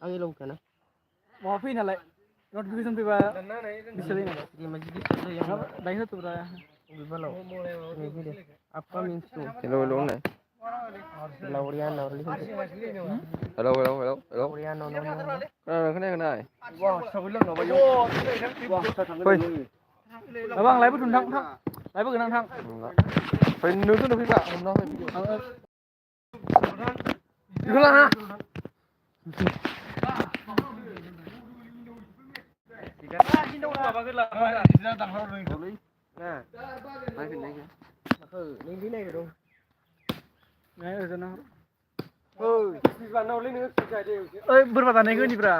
आंनि लंखाना माबा फैयो नालाय नटिफिकेसन फैबा बिसोर दायो होथ'ब्रा upcoming soon. Hello, hello, này. Laureano, hello, hello, hello, hello. Laureano, no. Cái này. Wow, sao cái lưng nó vậy? Bang, lấy bút thằng lấy bút cái thằng. Phải nướng cái nước gạo hôm đó phải video. Cứ là ha. Berapa tanah ini bra?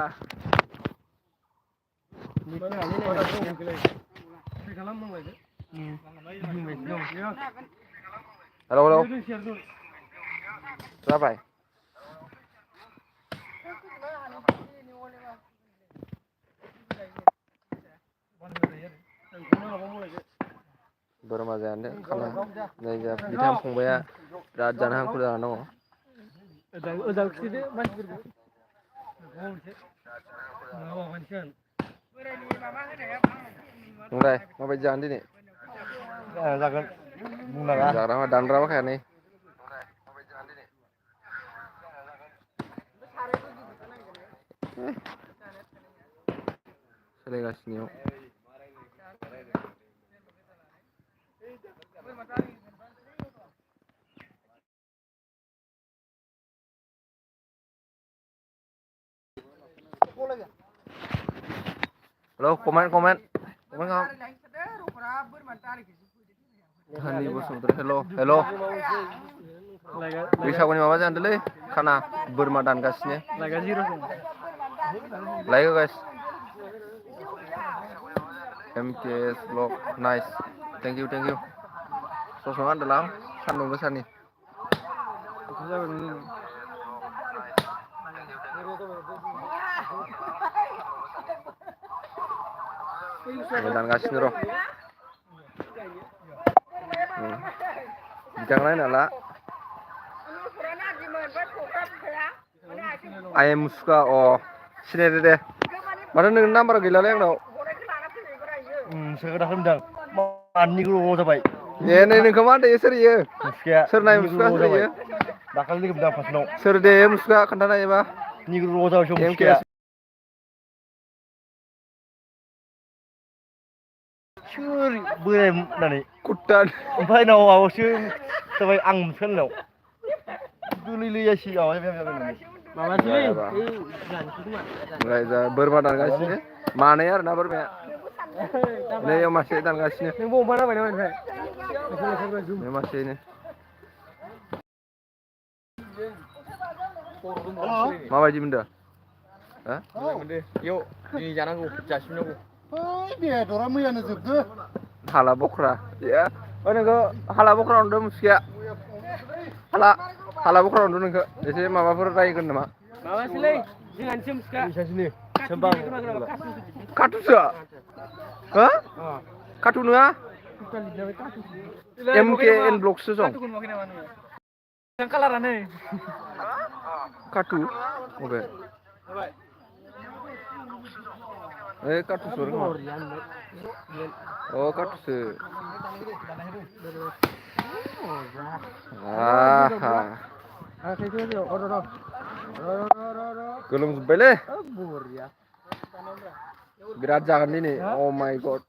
Hello, hello. Ra vậy. Boरमा जानो खाना नै जा बिथां फंबाया बिराद जानो हांखुर जाना दङ ओजा खिदो मानसिफोरखौ नोंलाय माबायदि जानो दिनै जागोन बुंनाङा जाग्रा मा दानग्रा बाखाया नै सोलायगासिनो Halo, komen komen. Komen không? Hani Bosumtri, hello, hello. बैसागुनि माबा जानोलै खाना बोरमा दानगासिनो. Like guys. MKS vlog nice. Thank you, thank you. Sosok andalang sandung besani. दानगासिनो र' बिथांनाय नाला आइ एम मुसुखा अ सिनायदो दे माथो नोंनि नाम्बारा गैलालै आंनाव सोगोदा होनदों माननिखौ जाबाय ए नै नोंखौ मा होनदों सोर इयो सोर नाय मुसुखा सोर इयो दाखालि लोगो मोनदों फार्स्टआव सोर दे मुसुखा खोन्थानो हायोबा निग्रु जाबाय मुसुखाया सोर बोराय होननानै कुत्तान ओमफ्राय नाव माबासो जाबाय आं मोनसेनाव गोलैलैयासै माबासोलै ओमफ्राय जा बोरमा दानगासिनो मानै आरोना बोरमाया नै मासे दानगासिनो नोंबो अमा जाबाय नामा ओमफ्राय मासेनो माबायदि मोनदों हा मोनदो इयाव दिनै जानांगौ जासिनांगौ बेदरा मैयानो जोबदो हाला बख्रा नोंखौ हाला बख्रा नुदों मुसुखाया हाला बख्रा नुदों नोंखौ एसे माबाफोर रायगोन नामा माबासोलै जोंहानिसो मुसुखा काटुसो हो काटु नङा MK N ब्लकसो दं कालारानो काटु अबे ए काटुसो अ काटुसो गोलोमजोब्बायलै बिराद जागोन दिनै अ माय गड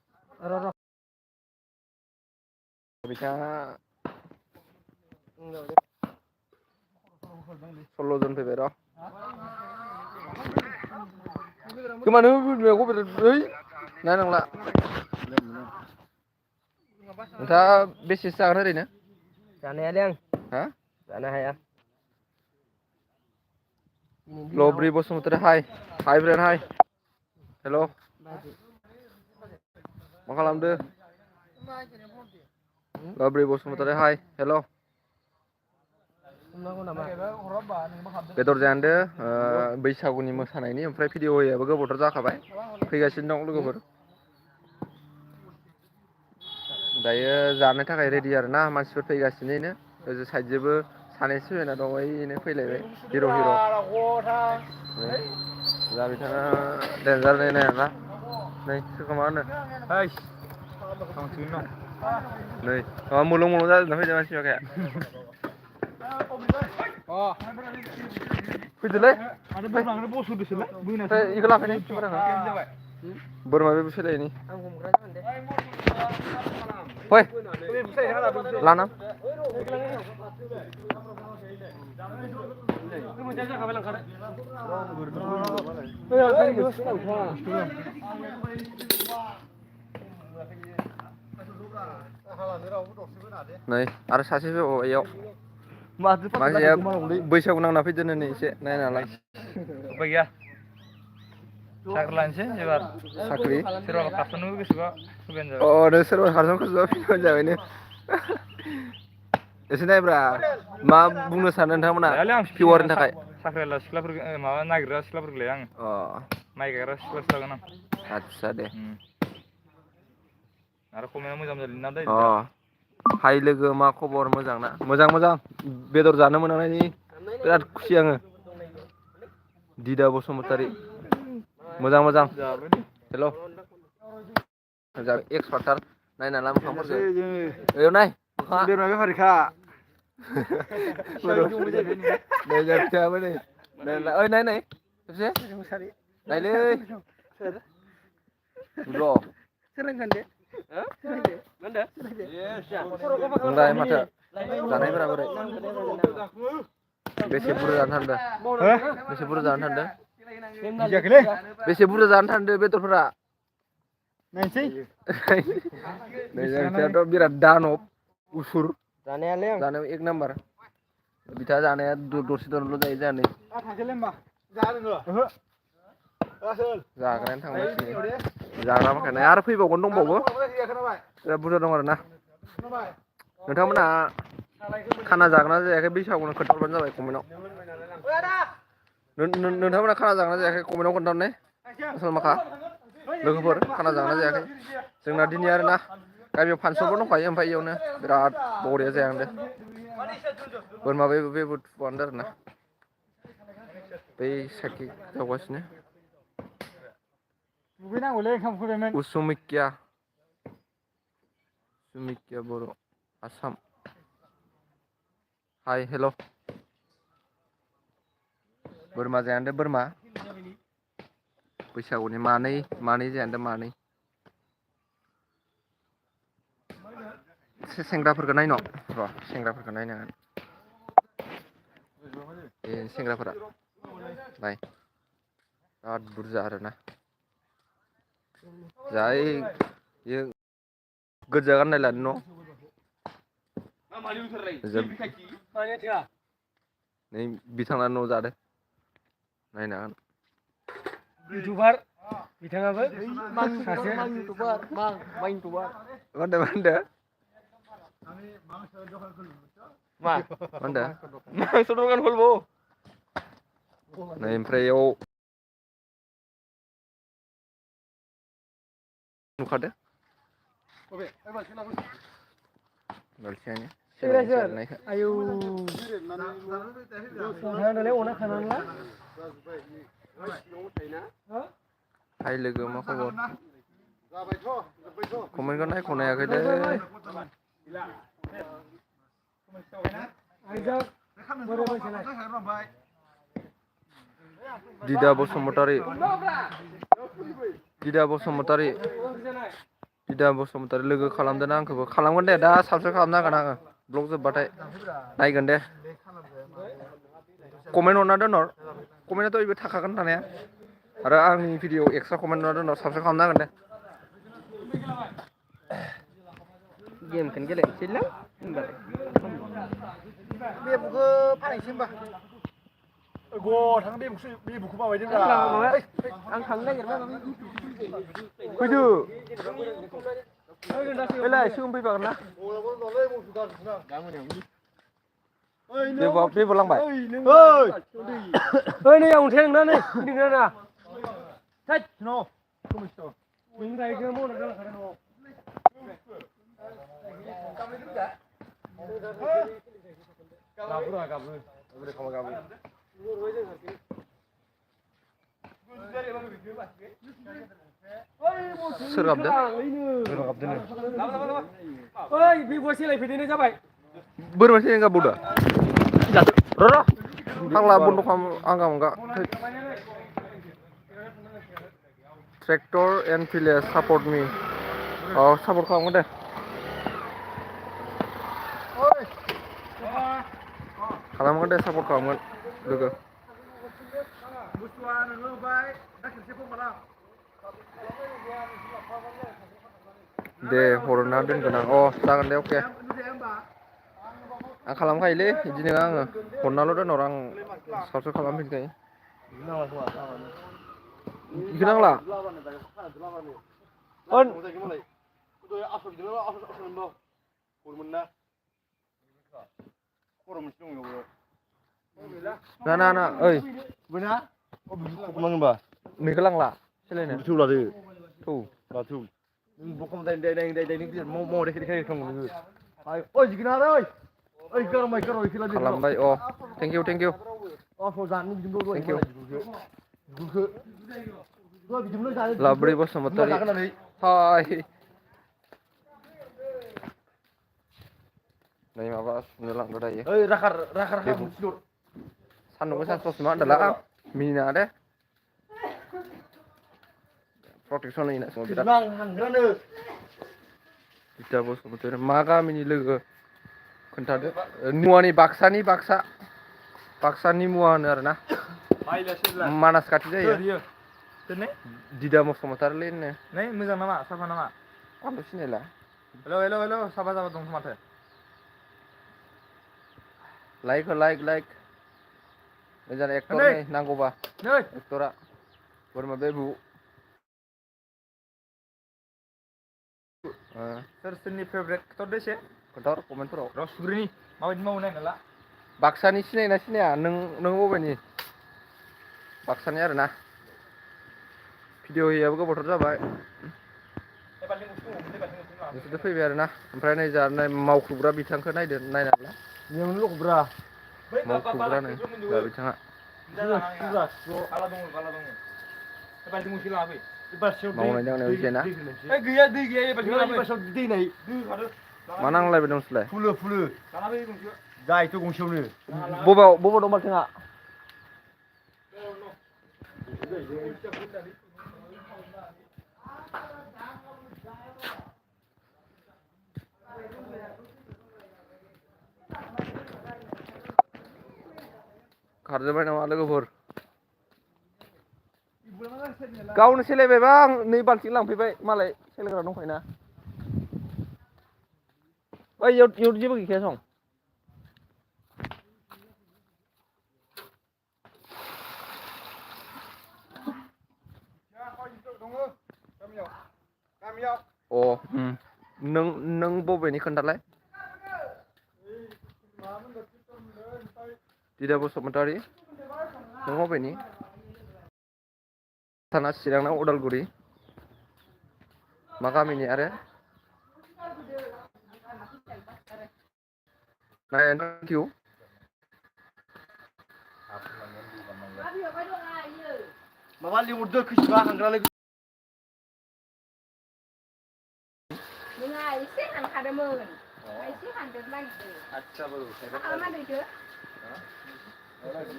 बिथाङा 16 जन फैबाय र' गोमानो गबे नाय नंला नोंथाङा बेसेसो जागोन ओरैनो जानो हायालै आं हा जानो हाया लब्रि बसुमतारी हाय ब्रेन हाय हेल' मा खालामदो लब्रि बसुमतारी हाय हेल' बेदर जानो बैसागुनि मोसानायनि ओमफ्राय भिडिअ होयाबो गोबावथार जाखाबाय फैगासिनो दं लोगोफोर दायो जानो थाखाय रेडि आरोना मानसिफोर फैगासिनो ओजों साइडजोंबो सानैसो फैना दं ओइनो फैलायबाय हिर' दा बिथाङा देन्जार नायना नै सोरखौ मा होनो नै माबा मुलं जाजोबना फैदों मानसि माखाया फैदोलै इखौ लाफैनाय बोरमा बे सोलायनि फै लाना नै आरो सासे फैबावबाय इयाव मानसिया बैसोआव नांना फैदों नै एसे नायनालाय उफाय गैया साख्रि लानोसै एबार साख्रि सोरबा खारसननोबो गोसोबा फैबानो जाबाय नों सोरबा खारसन गोसोबा फैबानो जाबायनो एसे नायब्रा मा बुंनो सानो नोंथांमोना लायालै आं पिवारनि थाखाय साख्रियाला सिख्लाफोरखौ माबा नागिरग्रा सिख्लाफोरखौ लाया आङो माइ गायग्रा सिख्लासो लागोन आं आदसा दे आरो कमेन्टआ मोजां जालिना दै हाय लोगो मा खबर मोजां ना मोजां बेदर जानो मोननायनि बिराद खुसि आङो दिदा बसुमतारी मोजां हेल' एक्सपार्टार नायना ला मोखांफोरखौ ओयाव नाय बेदर बेफारिखा नाय खेबसे नायलै र' नोंलाय माथो जानायफोरा बोरै बेसे बुरजा जानो सानदों बेसे बुरजा जानो सानदों बेसे बुरजा जानो सानदों बेदरफोरा नायसै नोंथाङाथ' बिराद दानब उसुर जानायालाय जानायाव एक नाम्बार बिथाङा जानाया दरसे दरनैल' जायो जानो जाग्रायानो थांबाय जाग्रा माखानाय आरो फैबावगोन दंबावो बिराद बुरजा दं आरो ना नोंथांमोना खाना जागोना जायाखै बैसागुनो खोन्थाहरबानो जाबाय कमेन्टआव नोंथांमोना खाना जागोना जायाखै कमेन्टआव खोन्थाहरनाय आसल माखा लोगोफोर खाना जागोना जायाखै जोंना दिनै आरो ना गामियाव फांसनबो दंखायो ओमफ्राय इयावनो बिराद बरिया जायाखै बोरमा बेबो थुआनो आरो ना बै साइकेल जावगासिनो उसुमिकिया बर' आसाम हाय हेल' बोरमा जायान्दो बोरमा बैसागुनि मानै जायान्दो मानै सेंग्राफोरखौ नायन' र' सेंग्राफोरखौ नायनांगोन बे सेंग्राफोरा नाय बिराद बुरजा आरोना जाय गोजा गाननाय लादों न' नै बिथाङा न' जादों नायनो हागोन इउटुबार बिथाङाबो सासे मा होनदो मांस दखान खुलिबाव नै ओमफ्राय इयाव नुखादो आयौ हाय लोगो मा खबर कमेन्टखौ नायख'नो हायाखैलै दिदा बसुमतारी लोगो खालामदों आंखौबो खालामगोन दे दा साबसक्राइब खालामना होगोन आङो ब्लग जोबबाथाय नायगोन दे कमेन्ट हरना दोनहर कमेन्टआथ' बेबो थाखागोन थानाया आरो आंनि भिडिअ एक्सट्रा कमेन्ट हरना दोनहर साबसक्राइब खालामना होगोन दे गेमखौनो गेलेनोसैलै होनबालाय बेबुखौ फानहैसै होनबा थाङो बेबुखौ माबायदों आं थांनो नागिरबा फैदो बेलाय सोंफैफागोन ना बेबो लांबाय नै अन्थाइ नोंना नै फैदों ना सोर गाबदों? ओइ बे सोलायफैदेरनाय जाबाय बोरमा थैनाय गाबबावदों? र' फाग्ला बन्द' खालाम आंगा मांगा tractor and village support me support खालामगोन दे सापर्ट खालामगोन लोगो दे हरना दोनगोन आं जागोन दे अके आं खालामखायोलै बिदि नङा आङो हरनाल' दोनहर आं साबसक्राइब खालामफिनखायो बेखौ नांला ना ओइ नोंखौ लांला सोलायनो थौ लादो थौ बखम दाइन खालामबाय थेंक इउ लाब्रै बसुमतारी हाय नै माबा सुनो लांदो दायो सान्दुं गोसा ससमा होनदोंला मिनिनाङा दे प्रटेक्सन होयोना समाव बिराद बिदा बसुमतारी मा गामिनि लोगो खोन्थादो मुवानि बाक्सानि मुवा होनो आरोना मानास खाथि जायो दिदा बसुमतारीलै होनो मोजां नामा साफा नामा आंथ' सिनायला हेल' साफा जाबा दं माथो लाइक मोजां एक्टर नै नांगौबा एक्टरा बोरमा बेबु सोरनि फेभरेट खोन्थाहरदो एसे खोन्थाहर कमेन्टफोराव रसगुरिनि माबायदि मावो नायनाला बाक्सानि सिनायोना सिनाया नों बबेनि बाक्सानि आरोना भिडिअ होयैयाबो गोबावथार जाबाय नोंसोरथ' फैबाय आरोना ओमफ्राय नै जा मावख्रुबग्रा बिथांखौ नायनानै बेयावनो लखब्रा मावख्रुबग्रानो दा बिथाङा मावनाय दांनायाव जेना मा नांलायबाय दं नोंसोरलाय फुलो जायोथ' गंसेयावनो बबाव दं बाल्थिङा खारजोब्बाय नामा लोगोफोर गावनो सेलायबायबा आं नै बाल्थिं लांफैबाय मालाय सेलायग्रा दंखायोना ओइ इयाव जेबो गैखाया सं नों बबेनि खोन्थालाय दिदा बसुमतारी नों बबेनि थाना चिरां ना उदालगुरि मा गामिनि आरो थेंक इउ माबा लिंहरदो खैसिबा हांग्रा लोगो नोंहा एसे हानखादोंमोन एसे हानदेर नागिरदों आदसाबो मा खालामनांगौ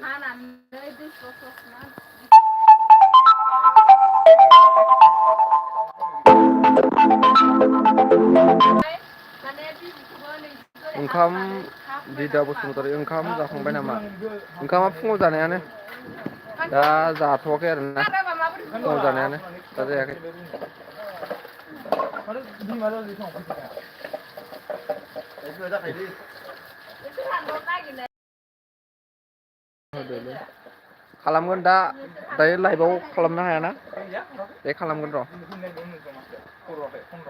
हानानै दै स्र' स्र' ओंखाम दिदा बसुमतारी ओंखाम जाखांबाय नामा ओंखामा फुङाव जानायानो दा जाथ'वाखै आरोना फुङाव जानायानो दा जायाखै खालामगोन दायो लाइभआव खालामनो हायाना दे खालामगोन र'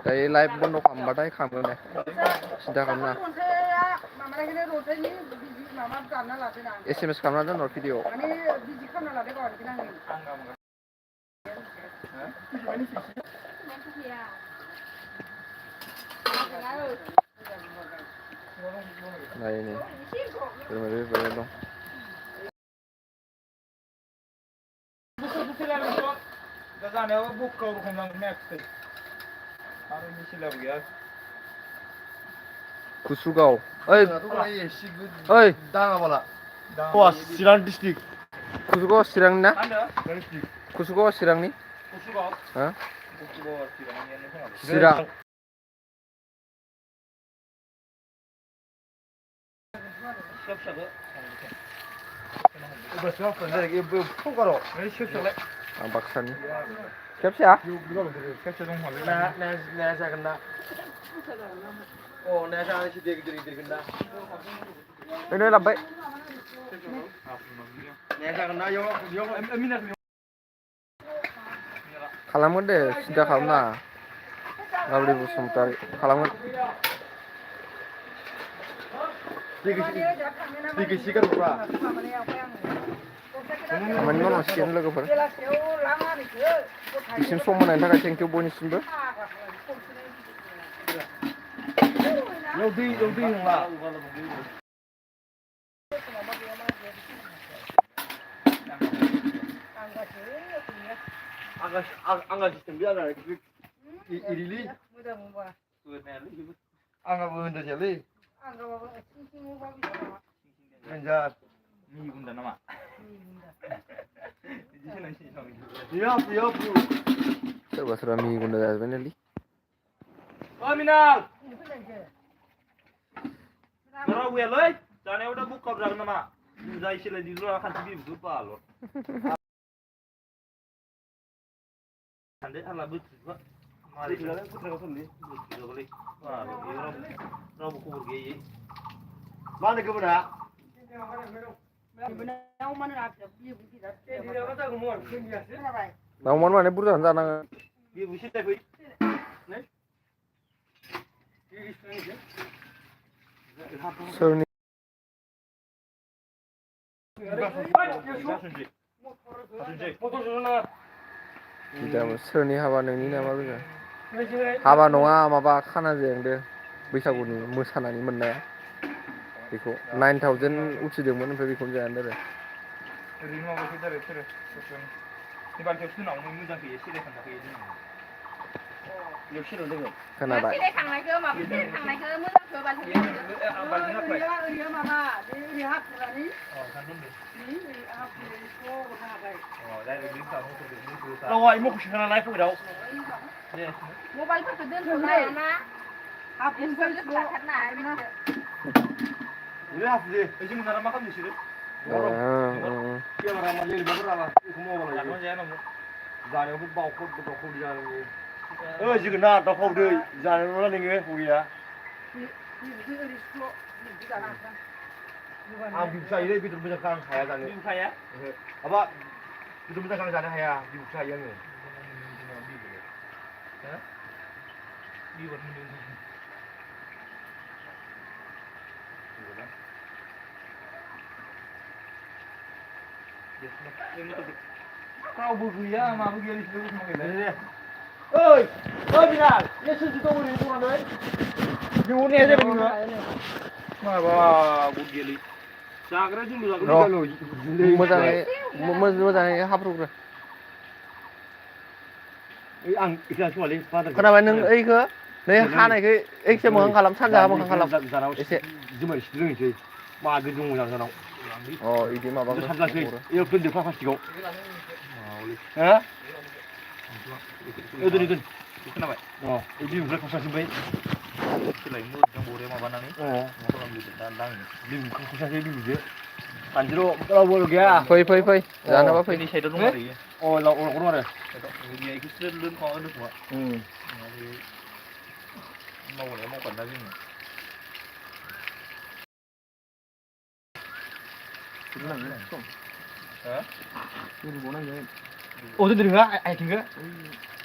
दायो लाइभ बन्द' खालामबाथाय खालामगोन दे सिन्था खालामनाङा SMS खालामना दोनहर भिडिअ नायनि बोरमा दं दा जानायाव बुकाव रखम नांगौ नेक्स्ट आरो मिसिलाबो गैया कुसुगाव ओइ ओइ दाङाबाला अ चिरां डिस्ट्रिक्ट कुसुगाव चिरांनि ना मा होनदों कुसुगाव चिरांनि कुसुगाव हो कुसुगाव चिरांनियानो खोमा चिरां फिसा फिसाखौ आं बाक्सानि खेबसेया खेबसे दंमारलै नाया जागोन ना अ नाया जागोन एसे गिदिर गिदिरगोन ना ओइनो लाबबाय नाया जागोन ना इयाव खालामगोन दे सिन्था खालामनाङा गाबरि बसुमतारी खालामगोन खामानि मावनांसिगोन लोगोफोर बिसिम सम होनायनि थाखाय थेंकिउ बयनिसिमबो इयाव दै नंला आंगाबो होनजायालै मिगुन्दा नामा सोरबा सोरबा मिगुन्दा जाजोब्बायनोलै मिनाल राव गैयालै जानायाव दा बुकाव जागोन नामा जाय सोलाय दिग्रा खान्थि बिबुखौ बाल' सानदे आला बोथुवा मारै बोथुवालै रावबो खबर गैयै मा होनो गोबोरा नावमान माने बुरजाखौनो जानांगोन बिबु सिन्था फै सोरनि सोरनि हाबा नोंनि नामा लोगो हाबा नङा माबा खाना जादों बैसागुनि मोसानानै मोननाया बेखौ 9000 उथिदोंमोन ओमफ्राय बेखौनो जायानो आरो ओरैनो माबाखै डाइरेक्ट सोरो बाल्थियाव सोनावनो मोजांखै सिराय खान्दाखै खोनाबाय थांनायखौ मोजांखौ बाल्थिं माबा ओरै हाखुरानि मबाइलफोरखौ दोनथ'नो हायाना मा खालामनो बिसोरो जानायावबो बावखौ जानांगौ जोगोनार दाउ फावदै जानायल' नोङो हौया आं बिबु जायोलै बेदर मोजांखौ आं हाया जानो बिबुखाया माबा बेदर मोजांखौ आं जानो हाया बिबुसो हायो आङो रावबो गैया माबो गैया बिसोरो ओइ बिनाल बे सोरजि दं ओरैनो दंनानै लिंहरनाया जादों नोङो माबा गुद गैयालै जाग्रा जोंबो मोजाङै हाब्रुग्रो आं खोनाबाय नों ओइखौ नै हानायखौ एसे मोखां खालाम सानजाहा मोखां खालाम एसे जुमाय रोङैसै मागो दङ जानाव अ इदि माबा सानजासै एयाव दोनदो प्लास्टिकआव दोन खोनाबाय अ बिदि ओमफ्राय खसासिनबाय सोलाय मोजां बरिया माबानानै खसासै बिबुजो सानजिर' रावबो गैया फै जानोबा फै नि साइडआव दं आरो इयो अ लावखर आरो गैया इखौसो लोनखावा दोनखोमा मावनाया मावखादा जोङो अ दोनदो नोङो आइथिंखौ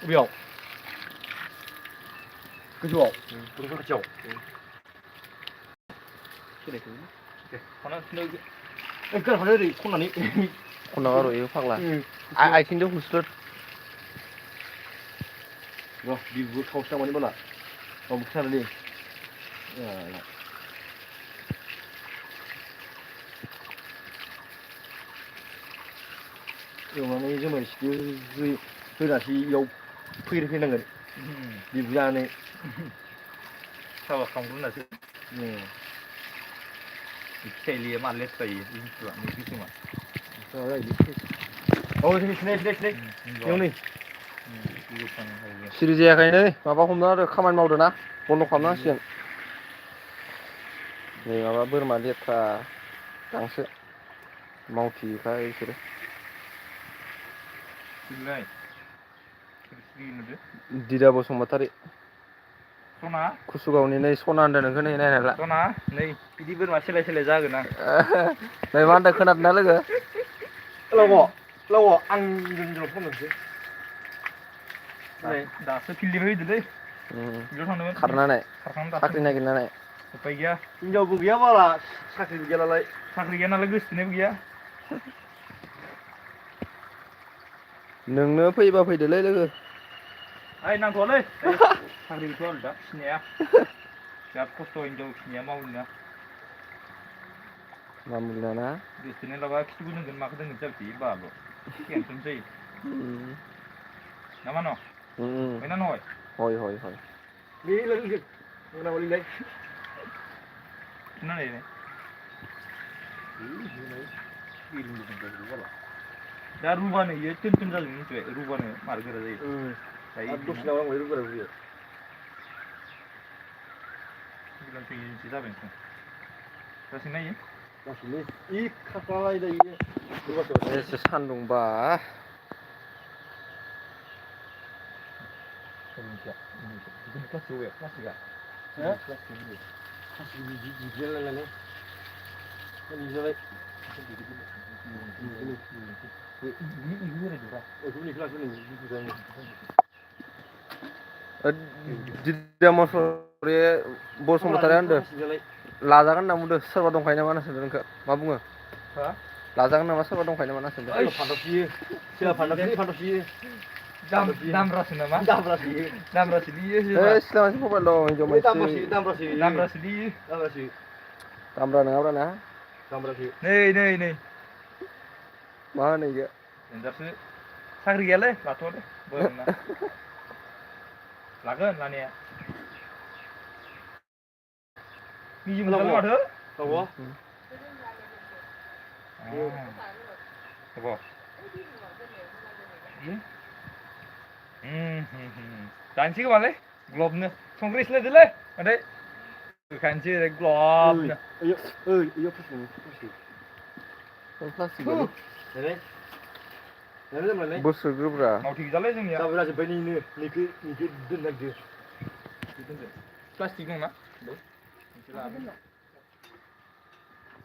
बबेयाव गोजौआव खाथियाव ओरै खननानै खनना गार'यो फाग्ला आइथिंजों हुस्रोद र' बिबु खावसे नांगौनि बाला रावबो खिथादोलै एवनानै जुमाय सिदो फैनासो इयाव फैनांगोन बिबु जानानै साबा खालामग्रोनासो फिथाइलिया मा लेथ्रायो बे बुस्थुआ नै किसुमान औ जोंनि सिनाय बेयाव नै सिरि जायाखै नै माबा हमना होदो खामानि मावदो ना बन्द' खालामनांसिगोन नै माबा बोरमा लेथ्रा गांसो मावथिग्रा बिसोरो बिलाय स्रि नुदो दिदा बसुमतारी सना कुसुगावनि नै सना होनदों नोंखौ नै नायनानै ला सना नै बिदि बोरमा सोलाय जागोन आं नै मा होनदों खोनादोंना लोगो लाव आं जोंनाव फन हरसै दासो फिल्डनिफ्राय फैदोलै बेयाव थांदोंमोन खारनानै खारखांना दासो साख्रि नागिरनानै उपाय गैया हिनजावबो गैया बाला साख्रिबो गैया नालाय साख्रि गैया नालाय गोसोथोनायबो गैया नोंनो फैबा फैदोलै लोगो ओइ नांथ'वालै साख्रि गैथ'आ आरो दा फिसिनाया बिराद खस्थ' हिनजाव फिसिनाया मावनो मामुलिना गोसोथोनाय लाबा खिथिबो दोनगोन माखौ दोनगोन जाबाय थायो बाल' टेनसन जायो ना मा न' हय ना नहय হয় बेलाय मोनाबिलिलाय खोनानाय दा रुबानो इयो टेनसन जाजोबो मिथिबाय रुबानो मार गोरा जायो दसेनाव आंलाय रुबाय रुयो जाबाय जासिनो नायो लासैनो इ खाख्लालाय दायो एसे सान्दुंबा प्लास्टिकआ दिदा मसरे बसुमतारी होनदों लाजागोन होनना बुंदों सोरबा दंखायो नामा होनना सोंदों नोंखौ मा बुङो लाजागोन नामा सोरबा दंखायो नामा होनना सोंदों दामब्रासो नामा दामब्रासो लियो सिख्ला मानसि मबाइल दं हिनजाव मानसि दामब्रासो लियो दामब्रा नङाब्रा ना नै मा होनो इयो देनजारसो साख्रि गैयालै लाथ'वालै बोरमा लागोन लानाया निजि मोनजाला माथो जानोसै खोमालै ग्लबनो संख्रि सिलायदोलै मादै होखानोसै ओरै ग्लबनो बोस्रोदोब्रा मावथि गैयालै जोंनिया जाजोब्बाय नैखो दोननागिरदो प्लास्टिक दंना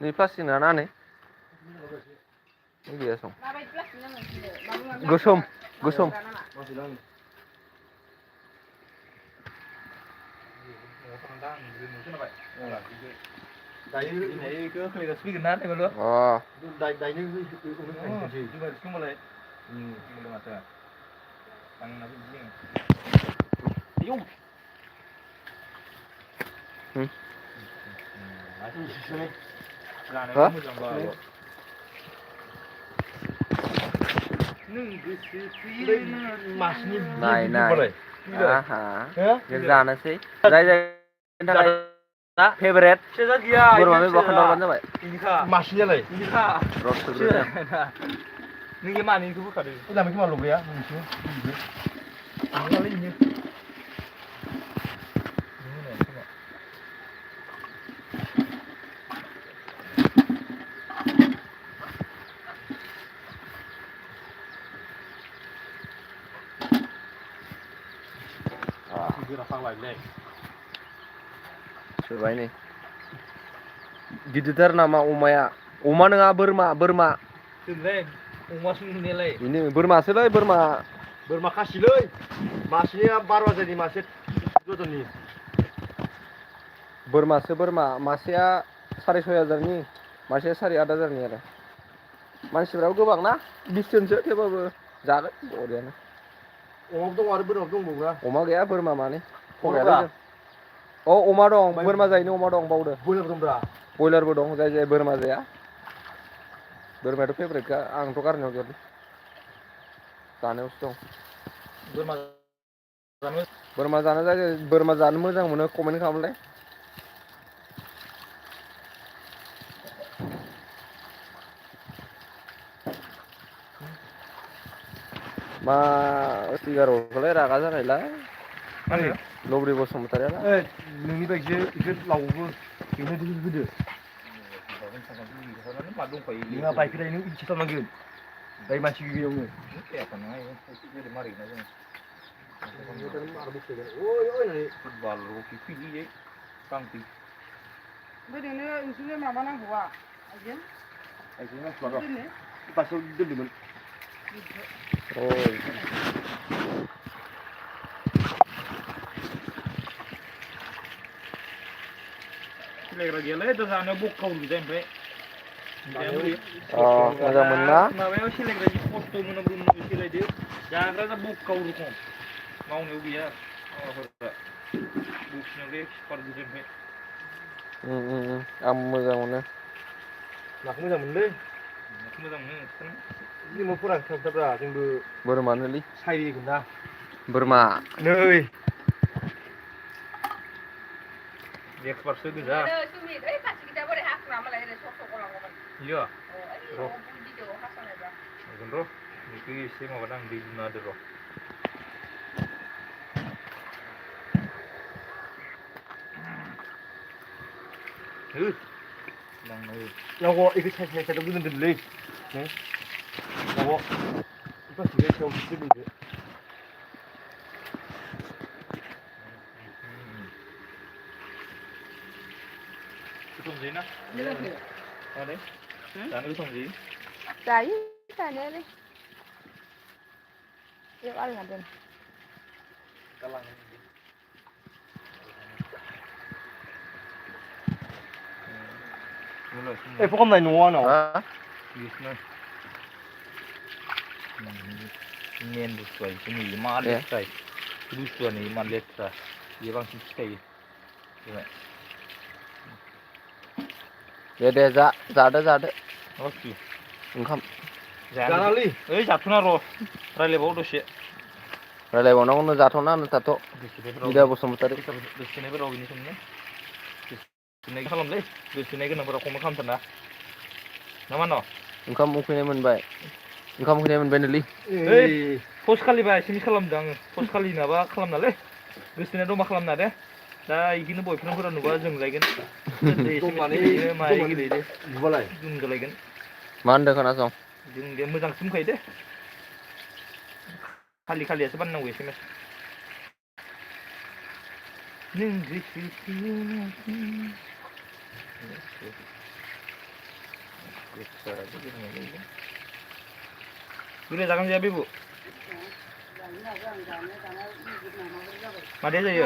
नै प्लास्टिक नङा ना नै गैया सं माबायदि प्लास्टिक नांगौ नोंसोरनो गोसोम दायो बेखौ होफैगासिनो फैगोन ना होनबाल' दायो होमबालाय माथो आंनाबो बिदि जानायाव मोजां बाल' मासनि नाय आहा जानोसै जाय जायनि थाखाय फेभरेट बोरमा बेदर खोन्थाहरबानो जाबाय मासनियालाय र' सोग्रोदों नोंनि मानैखौ बोखादो लामाखौ मा ल'गैया मोनसे सोबाय नै गिदिरथार नामा अमाया अमा नङा बोरमा दोनलै अमासो नुनायालाय बेनो बोरमासोलै बोरमा खासिलै मासेया 12 हाजारनि मासे जजननि बोरमा मासेया 6,500 मासेया 8,500 आरो मानसिफ्राबो गोबां ना 20 जनसो थेवबाबो जागोन बरियानो अमाबो दं आरो बोरमाबो दंबावोना अमा गैया बोरमा मानै खमायालै जों अमा दं बोरमा जायैनो अमा दं बावदो बयलार दंब्रा बयलारबो दं जाय बोरमा जाया बोरमायाथ' फेभरेटखा आंथ' गारनायाव गैया जानायावसो दं बोरमा जानो बोरमा जानो मोजां मोनो कमेन्ट खालामलाय मा सिगारखौलाय रागा जानायलाय मा होनो लब्रि बसुमतारियाला नोंनि बायदिसो बिसोर लावोबो बेनो गोदो मा दंखायो नोंहा बाइकखौ नों इसे थांनांगोन दाय मानसि गैयैयावनो फुटबल रखि फैयो गांफै ओमफ्राय नोंनो नोंसोरनो माबा नांगौआ आइजें बासाव दोन्दोंमोन सिलायग्रा गैयालै दा जानायाव बक्काव गोजा ओमफ्राय मोजां मोनना माबायाव सिलायग्रा जि खस्थ' मोनो सिलायदो जाग्रा बक्काव रखम मावनायाव गैया माबाफोरा बखिनायावलाय एक्सपार्ट गोजा ओमफ्राय आं मोजां मोनो नाखौ मोजां मोनलै मोजां मोनो जोंबो फोरानखाब्रा जोंबो बोरमानोलै सायगोन ना बोरमा नै एक्सपार्टसो गोजा इयो र' बेखौ एसे माबादां दै लुना होदो र' नांगौ बेखौ साइडआव गोजोन दोनलै नांगौ प्लास्टिकनि सायाव दोनदो गोथाव जायोना जानो गोथाव जायो जायो जानायालाय बेयाव आलना दोन एफा खालामनाय न'आव आंनाव मेन बुस्थुआ जोंनि मा लेथ्रा बुस्थुआनो मा लेथ्रा बेयो बांसिन खिथायो दे जादो ओंखाम जानालै ओइ जाथ'ना र' रायलायबाव दसे रायलायबावनांगौनो जाथ'ना थाथ' बिदा बसुमतारि गोसोनायफोराव बेनिखायनो गोसोनाय खालामलै गोसोनाय गोनांफोरा खम खालामथारना ना मा न' ओंखाम उखैनाय मोनबाय नोलै ओइ पस्ट खालिबा एसेमिस खालामदों आङो पस्ट खालि माबा खालामनालै गोसोनाय दमा खालामना दे दा इदिनो बयफ्रेन्डफोरा नुबा जोंलायगोन जोंलायगोन मा होनदों खोनासं जों दे मोजांसो बुंखायो दे खालियासो बानायनांगौ एसेमेस बुरजा जागोन जाया बेबु मादै जायो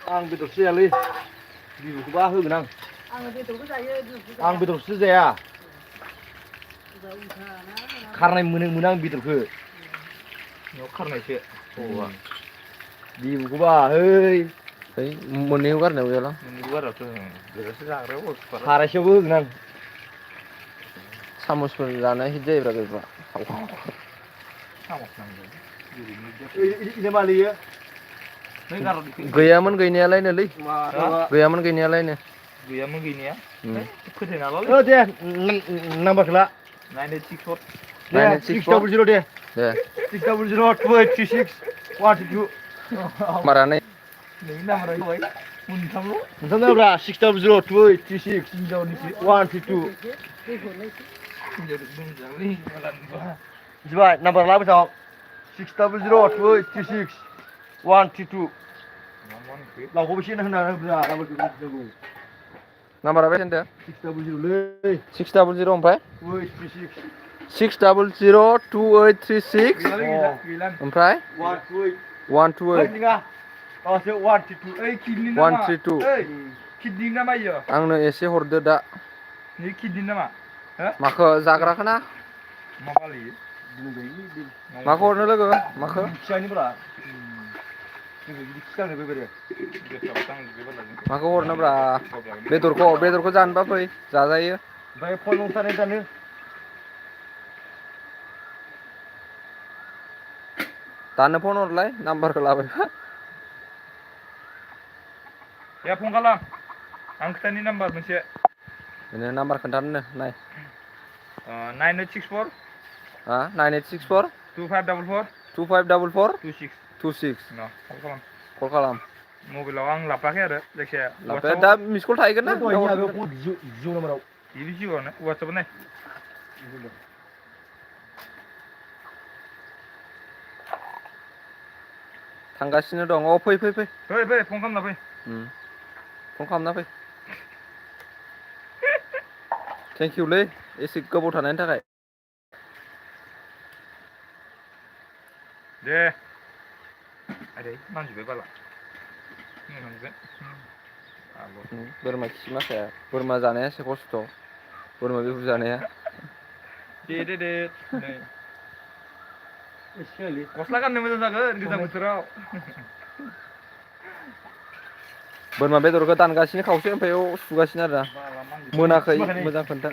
आं बेदरसो जायालै बिबुखौबा होगोन आं आं बेदरसो जाया खारनाय मोनो आं बेदरखौ खारनायसो बिबुखौबा है मोननैखौ गारनायाव गैयाला खारायसेयावबो होगोन आं सामसफोर जानाय हिट जायोब्रा गैबा गैयामोन गैनायालायनोलै गैनाया फोथायनालालै दे नाम्बारखौ ला 986 दे 6002836 मारानै नोंनि नाम्बारा होबाय मोनथामल' नोंथांब्रा 6002836 132 मिथिबाय नाम्बार ला बेसां 6002836 132 लावखौ बेसे होना होब्रा नाम्बारखौ नाम्बारा बेसे होनदों 600 ओमफ्राय 6002836 ओमफ्राय 128 किडनि नामा इयो आंनो एसे हरदो दा नै किडनि नामा माखो जाग्राखो ना मा फालियो माखौ हरनो लोगो माखो माखौ हरनोब्रा बेदरखौ जानोबा फै जाजायो ओमफ्राय फन नंथारनाय दानो दानो फन हरलाय नाम्बारखौ लाबायबा Ya फन खालाम आं खोथानि नाम्बार मोनसे बेनो नाम्बार खोन्थानो नाय 9864 9864 2544 2544 26 26 न कल खालाम कल खालाम मबाइलाव आं लाफाखै आरो जायखिजाया लाफाया दा मिस कल थाहैगोन ना दहायनि आगोल जिउ नाम्बाराव बिदि जिउआवनो वाट्सआप नाय थांगासिनो दं अ फै फै फै फन खालामना फै फन खालामना फै थेंक इउलै एसे गोबाव थानायनि थाखाय दे आदै मानजिबाय बाला मोनगोन बोरमा खि माखाया बोरमा जानाया एसे खस्थ' बोरमा बेबु जानाया दे नै गस्ला गाननो मोजां जागोन गोजां बोथोराव बोरमा बेदरखौ दानगासिनो खावसे ओमफ्राय सुगासिनो आरो ना मोनाखै मोजां खोन्था